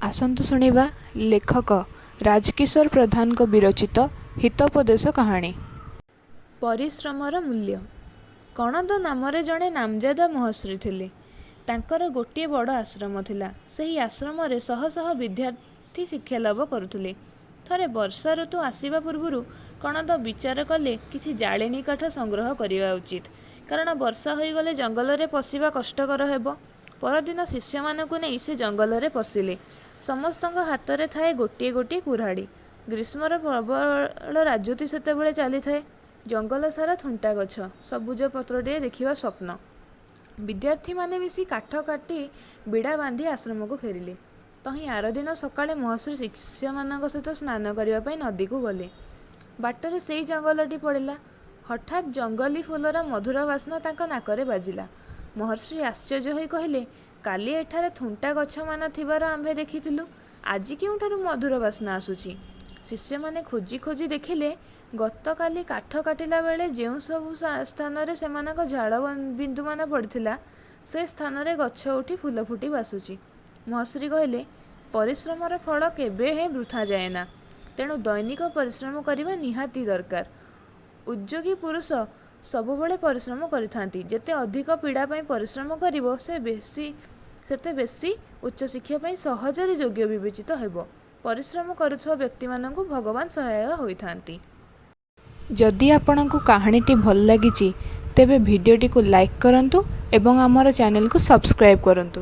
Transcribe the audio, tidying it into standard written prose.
ଆସନ୍ତୁ ଶୁଣିବା ଲେଖକ ରାଜକିଶୋର ପ୍ରଧାନଙ୍କ ବିରଚିତ ହିତୋପଦେଶ କାହାଣୀ। ପରିଶ୍ରମର ମୂଲ୍ୟ। କଣଦ ନାମରେ ଜଣେ ନାମଜାଦା ମହର୍ଷି ଥିଲେ। ତାଙ୍କର ଗୋଟିଏ ବଡ଼ ଆଶ୍ରମ ଥିଲା। ସେହି ଆଶ୍ରମରେ ଶହ ଶହ ବିଦ୍ୟାର୍ଥୀ ଶିକ୍ଷାଲାଭ କରୁଥିଲେ। ଥରେ ବର୍ଷାଋତୁ ଆସିବା ପୂର୍ବରୁ କଣଦ ବିଚାର କଲେ କିଛି ଜାଳେଣି କାଠ ସଂଗ୍ରହ କରିବା ଉଚିତ। କାରଣ ବର୍ଷା ହୋଇଗଲେ ଜଙ୍ଗଲରେ ପଶିବା କଷ୍ଟକର ହେବ। ପରଦିନ ଶିଷ୍ୟମାନଙ୍କୁ ନେଇ ସେ ଜଙ୍ଗଲରେ ପଶିଲେ। ସମସ୍ତଙ୍କ ହାତରେ ଥାଏ ଗୋଟିଏ ଗୋଟିଏ କୁରାଢ଼ି। ଗ୍ରୀଷ୍ମର ପ୍ରବଳ ରାଜୁତି ସେତେବେଳେ ଚାଲିଥାଏ। ଜଙ୍ଗଲ ସାରା ଥୁଣ୍ଟା ଗଛ, ସବୁଜ ପତ୍ରଟିଏ ଦେଖିବା ସ୍ୱପ୍ନ। ବିଦ୍ୟାର୍ଥୀମାନେ ମିଶି କାଠ କାଟି ବିଡ଼ା ବାନ୍ଧି ଆଶ୍ରମକୁ ଫେରିଲେ। ତହିଁ ଆରଦିନ ସକାଳେ ମହର୍ଷି ଶିଷ୍ୟମାନଙ୍କ ସହିତ ସ୍ନାନ କରିବା ପାଇଁ ନଦୀକୁ ଗଲେ। ବାଟରେ ସେଇ ଜଙ୍ଗଲଟି ପଡ଼ିଲା। ହଠାତ୍ ଜଙ୍ଗଲୀ ଫୁଲର ମଧୁର ବାସ୍ନା ତାଙ୍କ ନାକରେ ବାଜିଲା। ମହର୍ଷି ଆଶ୍ଚର୍ଯ୍ୟ ହୋଇ କହିଲେ, "କାଲି ଏଠାରେ ଥୁଣ୍ଟା ଗଛମାନ ଥିବାର ଆମ୍ଭେ ଦେଖିଥିଲୁ, ଆଜି କେଉଁଠାରୁ ମଧୁର ବାସ୍ନା ଆସୁଛି? " ଶିଷ୍ୟମାନେ ଖୋଜି ଖୋଜି ଦେଖିଲେ, ଗତକାଲି କାଠ କାଟିଲାବେଳେ ଯେଉଁସବୁ ସ୍ଥାନରେ ସେମାନଙ୍କ ଝାଳ ବିନ୍ଦୁମାନ ପଡ଼ିଥିଲା, ସେ ସ୍ଥାନରେ ଗଛ ଉଠି ଫୁଲ ଫୁଟି ବାସୁଛି। ମହର୍ଷି କହିଲେ, "ପରିଶ୍ରମର ଫଳ କେବେହେଁ ବୃଥା ଯାଏନା। ତେଣୁ ଦୈନିକ ପରିଶ୍ରମ କରିବା ନିହାତି ଦରକାର। ଉଦ୍ଯୋଗୀ ପୁରୁଷ ସବୁବେଳେ ପରିଶ୍ରମ କରିଥାନ୍ତି। ଯେତେ ଅଧିକ ପୀଡ଼ା ପାଇ ପରିଶ୍ରମ କରିବ, ସେତେ ବେଶୀ ଉଚ୍ଚଶିକ୍ଷା ପାଇଁ ସହଜରେ ଯୋଗ୍ୟ ବିବେଚିତ ହେବ। ପରିଶ୍ରମ କରୁଥିବା ବ୍ୟକ୍ତିମାନଙ୍କୁ ଭଗବାନ ସହାୟ ହୋଇଥାନ୍ତି। ଯଦି ଆପଣଙ୍କୁ କାହାଣୀଟି ଭଲ ଲାଗିଛି, ତେବେ ଭିଡ଼ିଓଟିକୁ ଲାଇକ୍ କରନ୍ତୁ ଏବଂ ଆମର ଚ୍ୟାନେଲକୁ ସବସ୍କ୍ରାଇବ୍ କରନ୍ତୁ।